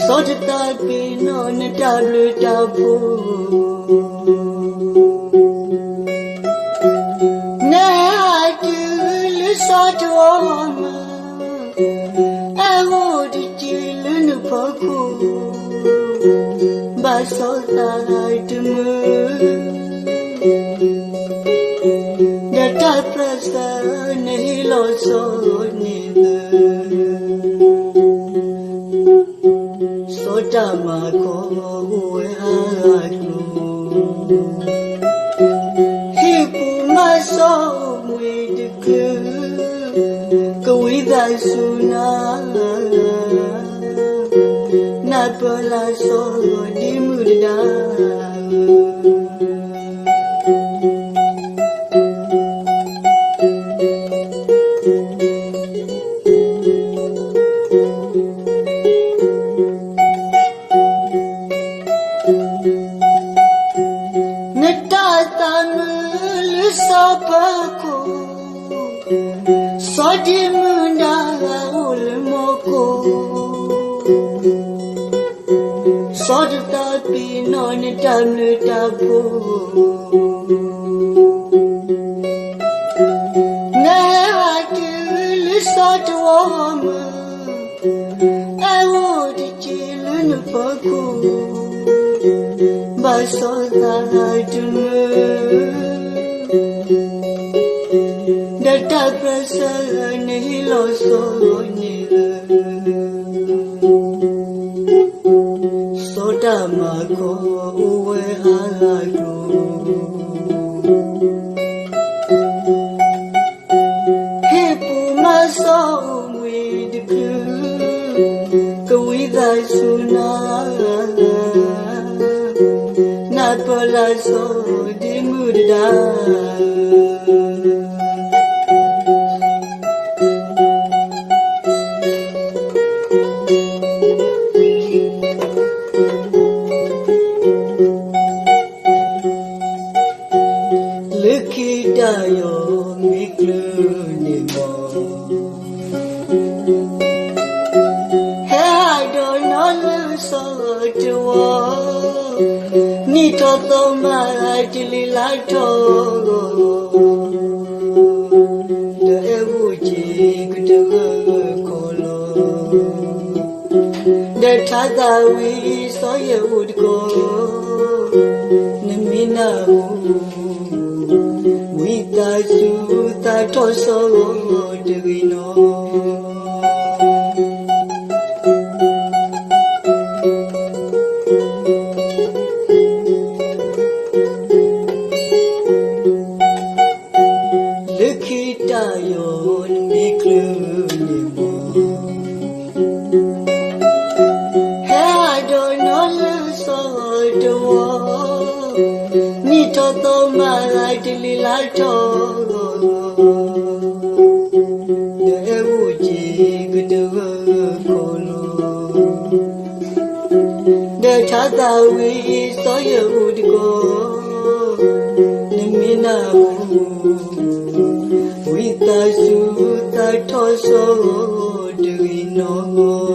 စီၤတသးပ့ၤနီၣ်နတၢ်ဘျုးတၢ်ဖှိၣ်, နဟဲတုၤလၢစီၤတဝီမုၢ်, အဲၣ်ဂိၣ်တစဲးလၢနဖီခိၣ်, ဘၣ်စီၤသးတမုာ် ဒီးတၢ်ပြၢသၢနဟ့ၣ်လီၤစီၤန့ၣ်လၢ စီၤတၢ်မၤကီအိၣ်ဝဲအါဂၤကျိၤ, ဟ့ၣ်ပူၤမၤစီၤအိၣ်မှံၤတချုး, ကဝံသးစူၤနၤ, နၢ်ပၢၢ်လၢစီၤဒ်မုၢ်တဒါ နတၢ်သးမုာ်လၢစီၤပၢၤခိၣ်, စီၤဒ်မုၢ်ဒါဂၤအိၣ်လၢမီကိၣ်, စီၤတသးပ့ၤနီၣ်နတၢ်ဘျုးတၢ်ဖှိၣ်, နဟဲဘၣ်တုၤလၢစီၤတဝီမုၢ်, အဲၣ်ဂိၣ်တစဲးလၢနဖီခိၣ်, ဘၣ်စီၤသးတမုာ်, ဒီးတၢ်ပြၢသၢနဟ့ၣ်လီၤစီၤန့ၣ်လၢ စီၤတၢ်မၤကီအိၣ်ဝဲအါဂၤကျိၤ, ဟ့ၣ်ပူၤမၤစီၤအိၣ်မှံၤတချုး, ကဝံသးစူၤနၤ, နၢ်ပၢၢ်လၢစီၤဒ်မုၢ်တဒါ လၢခံတၢ်ယီၤမ့ၢ်ကျၢၤန့ၣ်မီၤ, ဟဲဟးဒီးနီၢ်လၢစီၤတဝီ, နံၣ်ထီၣ်သီမးတလံၤလါထီၣ်, ဒီးအဲၣ်ဂိၣ်စ့ကတၢၢ်ဂၢၢ်ခီလီၤ, ဒီးထါသးဝံၣ်စီၤယဲၢ်အိၣ်တကီၢ်, နမ့ၢ်နၢ်ဟူ ဝံသးစူၤသးထီၣ်စီၤတဂ့ၤနီၤ. လၢခံတၢ်ယီၤနမ့ၢ်ကျၢၤန့ၣ်မီၤ, ဟဲဟးဒီးနီၢ်လၢစီၤတဝီ, နံၣ်ထီၣ်သီမးတလံၤလါထီၣ်, ဒီးအဲၣ်ဂိၣ်စ့ကတၢၢ်ဂၢၢ်ခီလီၤ, ဒီးထါသးဝံၣ်စီၤယဲၢ်အိၣ်တကီၢ်, နမ့ၢ်နၢ်ဟူ ဝံသးစူၤသးထီၣ်စီၤတဂ့ၤနီၤ.